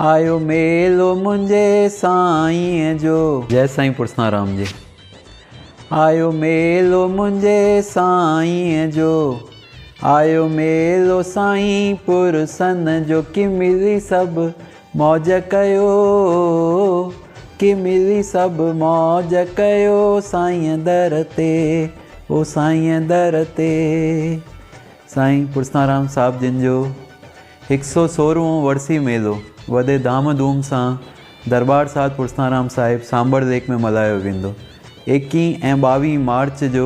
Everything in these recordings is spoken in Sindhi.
آيو ميلو منهنجي سائينء جو. جئه سائين پرسنارام جي. آيو ميلو منهنجي سائينء جو. آيو ميلو سائين پرسن جو. ڪي ملي سڀ موج ڪيو، ڪي ملي سڀ موج ڪيو سائينء در تي، او سائينء در تي. سائين پرسنارام صاحب جن جو هڪ سو سورهون ورسي ميلو وڏي ڌام ڌوم سان درٻار ساڌ پرسنارام صاحب سانبڙ ليڪ ۾ ملهايو ويندو. ايڪيهين ۽ ٻاويهين مارچ جو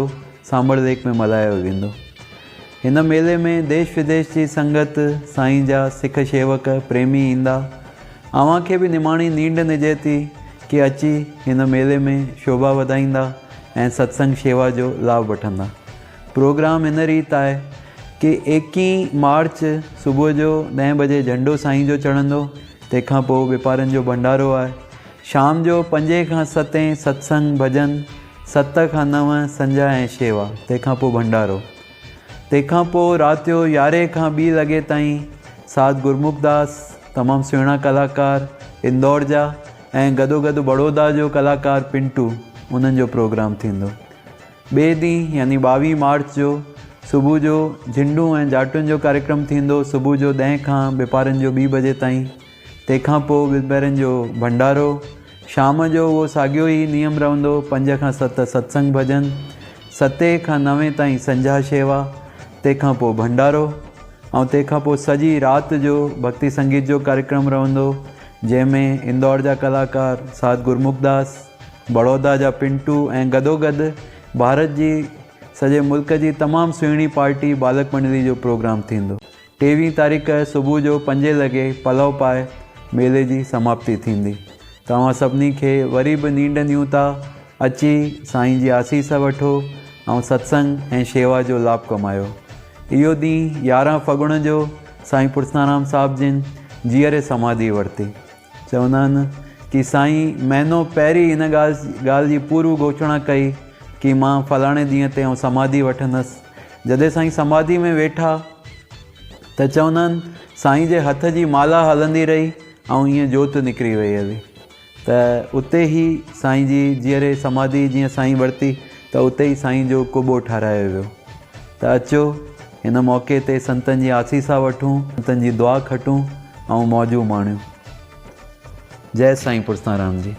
سانبڙ ليڪ ۾ ملهايو ويندو. هن ميلي ۾ ديش وديش جي سنگت، سائين جا سک شيوڪ، پريمي ايندا. اوهان کي به نماڻي نينڍ نجي ٿي ڪي اچي هن ميلي ۾ شوڀا وڌائيندا ۽ ستسنگ شيوا جو لاڀ وٺندا. پروگرام هن ريت آهي ڪي ايڪيهين مارچ صبح جو ڏهين بجي جهنڊو سائين جو چڙهندو تنهن کان پوء ٻپارن جو ڀنڊارو آهي شام جو پنجين کان ستين ستسنگ ڀڄن ست کان نو سنجها ۽ شيوا تنهن کان پوء ڀنڊارو تنهن کان پوء رات جو يارهين کان ٻي لڳي تائين ساڌ گرمک داس تمام سهڻا ڪلاڪار اندور جا ۽ گڏوگڏ بڙودا جو ڪلاڪار پنٽو انهن جو پروگرام ٿيندو. ٻئي ڏينهن يعني ٻاويهه مارچ جو صبح جو جهنڊون ۽ جاٽن جو ڪاريڪرم ٿيندو صبح جو ڏهين کان ٻپهرن جو ٻي بجي تائين تنهن کان پوء ٻپهرن جو ڀنڊارو شام جو اهو ساڳيو ئي نيم رهندو پنج کان ست ستسنگ ڀڄن ستين کان نوين تائين سنجها شيوا تنهن کان پوء ڀنڊارو ۽ تنهن کان پوء سڄي رات جو ڀڳتي سنگيت جو ڪاريڪرم رهندو جنهن ۾ اندور جا ڪلاڪار ساڌ گرمک داس بڙودا جا پنٽو ۽ گڏوگڏ ڀارت جي سڄي ملڪ جي تمام سهڻي پارٽي بالڪ منڊلي جو پروگرام ٿيندو. ٽيويهين تاريخ صبح جو پنجين لڳي پلئو پائي ميلي جي سماپتي ٿيندي. توهان سڀني کي وري به نينڍ نيون ٿا اچي سائين جي آسيس وٺو ۽ ستسنگ ۽ شيوا جو لاڀ ڪمايو. اهو ڏينهن يارهن ڦڳڻ جو سائين پرسنارام صاحب جن جيئري سماڌي ورتي. چوندا آهن ڪي سائين مهينو پهرين ان ڳالهه ڳالهه جي پورو گهوشڻا ڪئي ڪي مان فلاڻي ڏينهن تي آئون سماڌي وٺندس جڏهن سائين سماڌي ۾ ويٺا ته چوندا آهن سائين جي هٿ جي مالا هلندي رهي ۽ ائين جوت نڪري وئي هلي ته اتي ئي سائين جي جيئري سماڌي جيئن سائين ورتي ته اتي ئي سائين جو قبو ٺارايو ويو ته اچو هن موقعي تي سنتن جي آسيسا وٺون سنتن جي دعا کٽون ۽ موجون ماڻيون. جئه سائين پرسنارام جي.